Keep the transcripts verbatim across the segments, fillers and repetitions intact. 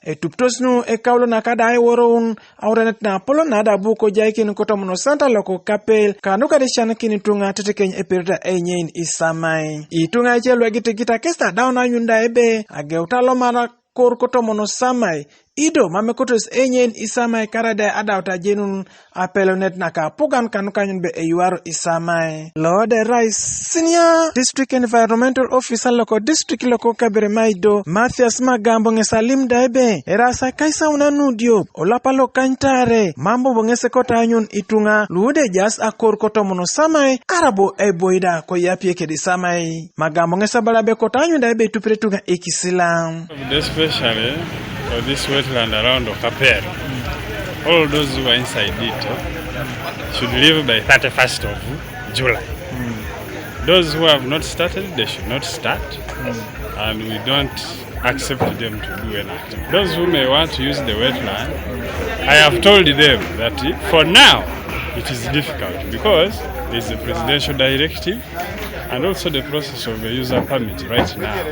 Etupitos nu ekaulo na kada aiworoun aurenet na apolon na adabu kojaikin kotomon santa loko kapel, kanu kada ican kini tuŋa tetekeny eperita einyein isamai. Ituŋa ice luegitigita kes adaun anyun da ebe ageuta lomara kor kotomon samai, ido mamekotos einyein isamai karade adaut ajenun apelonet naka apugan kanukanyun be eyuaro isamai. Lode Rais, Senior District Environmental Officer loko district loko Kaberamaido, Mathias Magambo ŋes alim da ebe erasa kaisauna nudiop olapa lokanyitare, mam bobo ŋes kotanyun ituŋa lude jas akor kotomon samai, arabo aiboida koyapie kedi samai. Magambo ŋes abala be kotanyun da ebe etupire ituŋa ikisila. Especially for this wetland around Okapel, all those who are inside it, eh, should leave by thirty-first of July. Those who have not started, they should not start, and we don't accept them to do anything. Those who may want to use the wetland, I have told them that, eh, for now, it is difficult because there is a presidential directive and also the process of a user permit right now.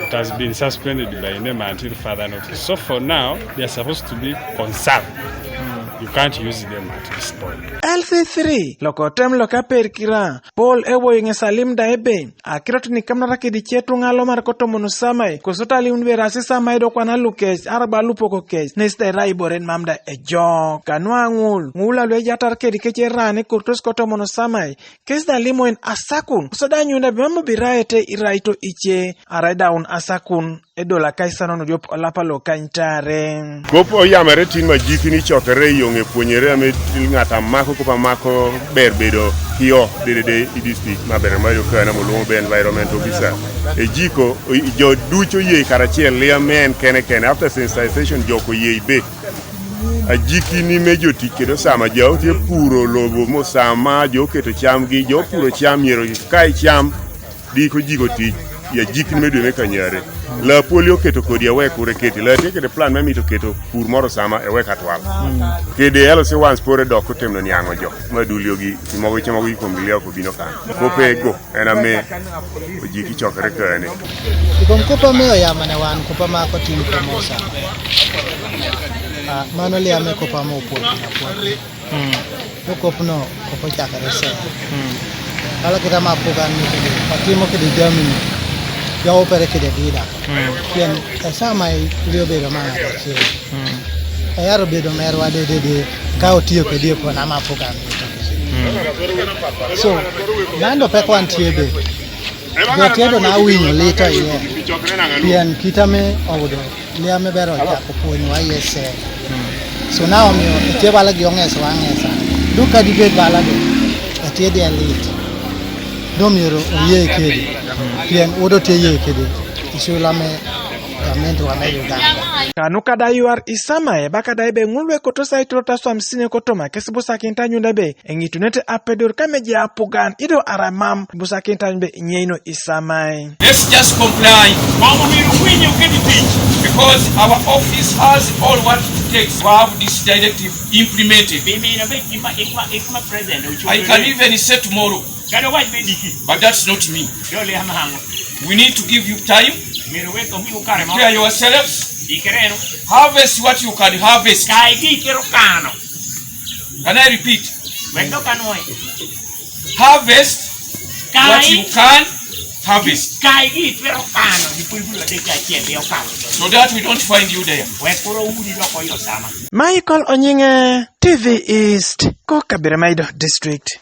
It has been suspended by NEMA until further notice. So for now, they are supposed to be conserved. You can't use them at this point. L C three, lokotem loka perkira, Paul Ewoi ŋes alim da ebe, akirot ni kamnara kedi cetuŋa lomar kotomon samai, kosot aliun berasi samai do kwana lukec, araba lupoko kec, nes da ira iboren mam da ejok. Kanu aŋul, ŋul alu ejatar kedi kece rani kurtos kotomon samai, kes da limoin asakun, kosot anyun da bimam biraete iraito ice, arai daun asakun, edola kaisanon diop olapa lokanyitare. Kop oyamere tin ma jiki ni cokere yoŋ epwonyere ame ŋat amako kop amako ber bedo kio dedede i district ma ber ma yo kana muluŋo be environment officer. Ejiko, o-, jo duc oyei karacel liam en kene kene after sensitization jok oyei be. Ajiki ni me jotic kede osama jo tye puro lobo mo sama jo oketo camgi, jo puro cam myero ka i cam diko jigo tic ya jiki ni me dwe me kanyare. La poli oketo kodi awek kure keti, la tye kede plan me mito keto pur moro sama ewek atwal. Kede L C ones pore dok otemno niaŋo jo ma duliogi, timogi, timogi i komgi liok obino kan. Kopego. En ame ojiki cokere kane. I kom kop ame oyamane wan kop amako tin komosa. Ah, mano liame kop ame opuot na puot. Mm. To kopno kop ochakore se. Mm. Kala kita ma pugan ni kidi, atimo kidi jamini. Ya opere kidi dida. Mm. Pien esama ilio bedo mana achiel. Mm. Eyaro bedo merwa dedede ka otiyo kedi e pona ma pugan. Mm. So, nando pek wantie be. Jotedo na winyo lito iye. Pien kita me ogudo. Liame bero chako puonyo wa iye se. Mm. So now omiyo itie bala gi ong'eso ang'esa. Duka di bed bala de. Atie di alit. Domiero oye kedi. Mm. Pien udo tie ye kedi. Isula me gamente wa me Uganda. Kanu kada yuar isamae bakada ebe ŋul luekotos aiturot aswam sine kotoma kes busakinit anyun ebe eŋitunete apedor kameje apugan ido aramam busakinit anyun be nyeino isamae. Let's just comply. Mama, we will win you get it. Because our office has all what it takes to have this directive implemented. Mimi na be ikma, ikma, ikma president. I can even say tomorrow. Kada wach be diki. But that's not me. Dole ama hango. We need to give you time. Mero weko mi ukare ma. Prepare yourselves. Ikereno. Harvest what you can harvest. Kai gi kero kano. Can I repeat? Wendo kano. Harvest what you can harvest. Kai gi kero kano. Ni pulpul ade ka chie be okano. So that we don't find you there. Wekoro udi loko yo sama. Michael Onyinge, T V East, ko Kaberamaido District.